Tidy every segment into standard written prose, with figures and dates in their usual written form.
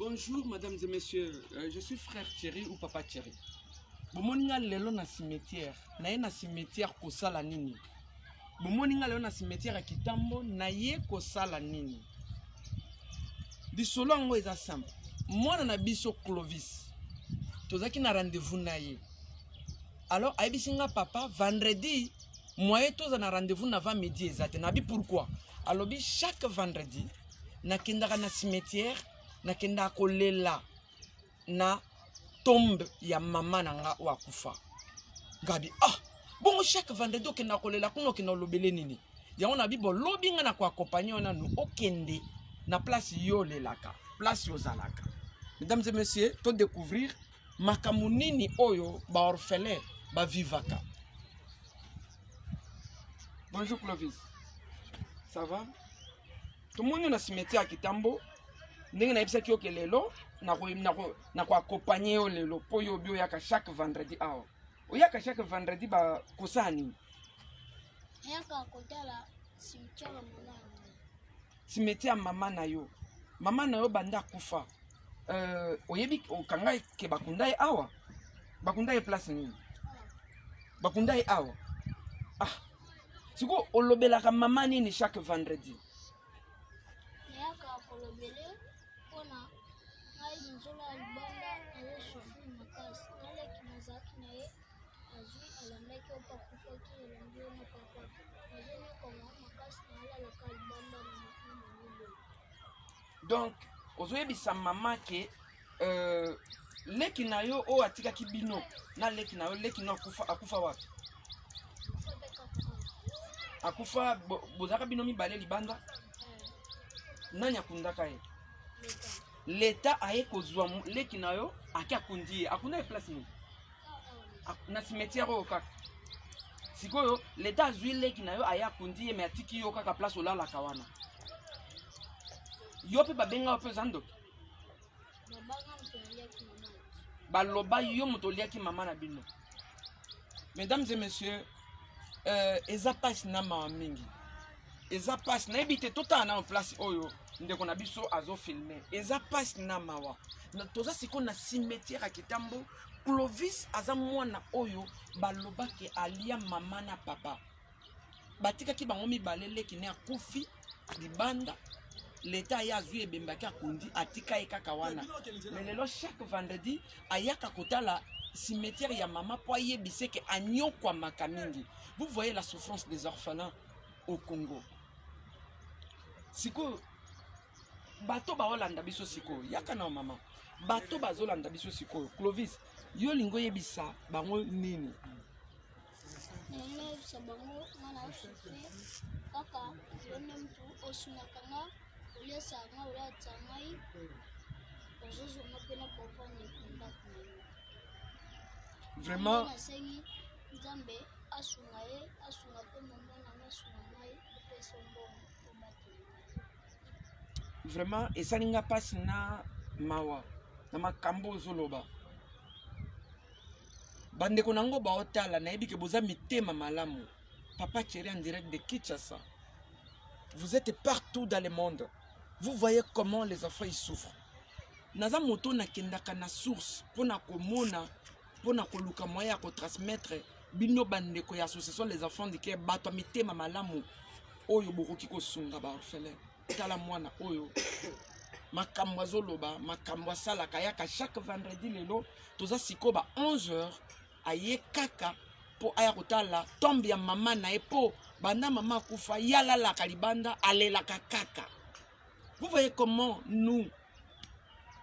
Bonjour mesdames et messieurs, je suis frère Thierry ou papa Thierry. Bomoni nga lelo na cimetière, naye na cimetière kosala nini? Bomoni nga lelo na cimetière ya Kitambo, naye kosala nini? Lisolo yango eza simple. Mwana na biso Clovis, tozalaki na rendez-vous na ye. Alors ayebisi nga papa vendredi moyen toza na rendez-vous na avant midi eza te. Nabi pourquoi? Alobi chaque vendredi nakendaka na cimetière, nakendaka kolela na tombe ya mama na nga oyo akufa. Ngabi ah bongo chaque vendredi okendaka kolela kuna, okenda olobele nini? Yango nabi bo lobi nga na koaccompagne yo nanu okende na place yo olelaka, place ozalaka. Mesdames et messieurs, to découvrir makambo nini oyo ba orphelin bavivaka. Bonjour Clovis, ça va? Tomoni yo na cimetière ya Kitambo, ndenge nayebisaki yo ke lelo nakoakompagne yo lelo mpo yo obi oyaka chaque vendredi awa. Oyaka chaque vendredi bakosala nini? Nayaka kotala cimetière ya mama na ngai. Cimetière ya mama na yo. Mama na yo banda akufa, oyebi okanga ke bakunda ye awa? Bakunda ye place nini? Bakunda ye awa. Ah, sikoyo olobelaka mama nini chaque vendredi? Nayaka kolobele mpona ngai nzola ya libanda azosufri makasi. Naleki nazalaki na ye azwi alandaki yo mpe akufaki, elandi yo na papa. Nazonyokama makasi, nalalaka libanda na molili. Donc ozoyebisa mama ke leki na yo oyo atikaki bino na leki na yo, leki na akufa, akufa wapi? Akufa bozalaka bino mibale libanda? Nani akundaka ye? Leta aye kozwa leki na yo, ake akundi ye. Akunda ye place nini? Na cimetière oyo kaka. Sikoyo leta azwi leki na yo, aye akundi ye, me atiki yo kaka place olalaka wana. Yo mpe babenga yo mpe oza ndoki? Baloba yo moto oliaki mama na bino. Mesdames et messieurs, eza mpasi na mawa mingi, eza mpasi. Nayebi te, totala nano place oyo ndeko na biso azofilme. Eza mpasi na mawa. Toza sikoyo na cimetière ya Kitambo. Clovis aza mwana oyo balobaki alia mama na papa, batikaki bango mibale, leki ne akufi libanda, leta aye azwi ebembaki akundi, atika ye kaka wana. Mais lelo chaque vendredi ayaka kotala cimetière ya mama po ayebise ke anyokwamaka mingi. Vous voyez la souffrance des orphelins au Congo. Sikoyo bato baolanda biso sikoyo, yaka na mama, bato bazolanda biso sikoyo. Clovis, yo olingi oyebisa bango nini? Nayebisa bango nga na souffrir kaka yo nde mutu osungaka nga, oliesaka nga, olatisa ngai, ozozwanga mpe na papa na ndako na yo. Vraiment nasengi Nzambe asunga ye, asunga mpe mama na nga, asunga ngai, apesa mbongo obatela ngai. Vraiment esali nga mpasi na mawa na makambo ozoloba. Bandeko nango baotala, nayebi ke boza mitema malamu. Papa Thierry en direct de Kinshasa. Vous êtes partout dans le monde, vous voyez comment les enfants ils souffrent. Naza moto nakendaka na source mpona komona, mpona koluka moyen ya kotransmettre bino bandeko ya association Les Enfants du Cœur, bato ya mitema malamu oyo bokoki kosunga baorphelin. Tala mwana oyo, makambo azoloba, makambo asalaka, ayaka chaque vendredi. Lelo toza sikoyo ba 11 heures, aye kaka mpo aya kotala tombe ya mama na ye, mpo banda mama akufa ye alalaka libanda, alelaka kaka. Vous voyez comment nous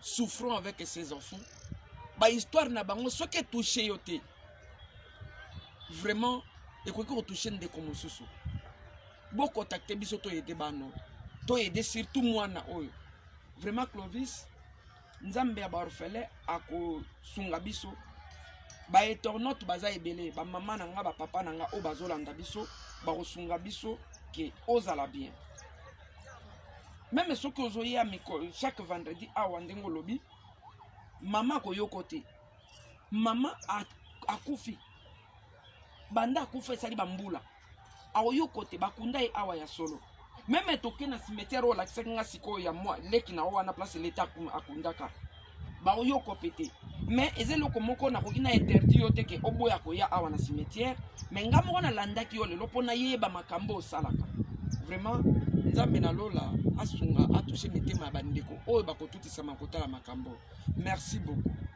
souffrons avec ces enfants. Bahistoire na bango soki etouche yo te, vraiment ekoki kotouche ndeko mosusu. Bocontacte biso, toyede bano, toyede surtout mwana oyo. Vraiment Clovis, Nzambe ya baorphelin akosunga biso. Bainternaute baza ebele, bamama na nga, bapapa na nga oyo bazolanda biso, bakosunga biso ke ozala bien. Même soki ozoya chaque vendredi awa, ndenge olobi, mama akoyoko te. Mama akufi, banda akufa esali bambula, akoyoko te. Bakunda ye awa ya solo? Même toke na cimetière oyo olakisaki nga sikoyo ya mwa leki na yo wana, place leta akundaka, baoyoko pe te. Mais eza eloko moko nakoki na interdit yo te ke oboya koya awa na cimetière. Mais nga moko nalandaki yo lelo mpo nayeba makambo osalaka. Vraiment, Nzambe na lola asunga, atouche mitema ya bandeko oyo bakotutisama kotala makambo. Merci beaucoup.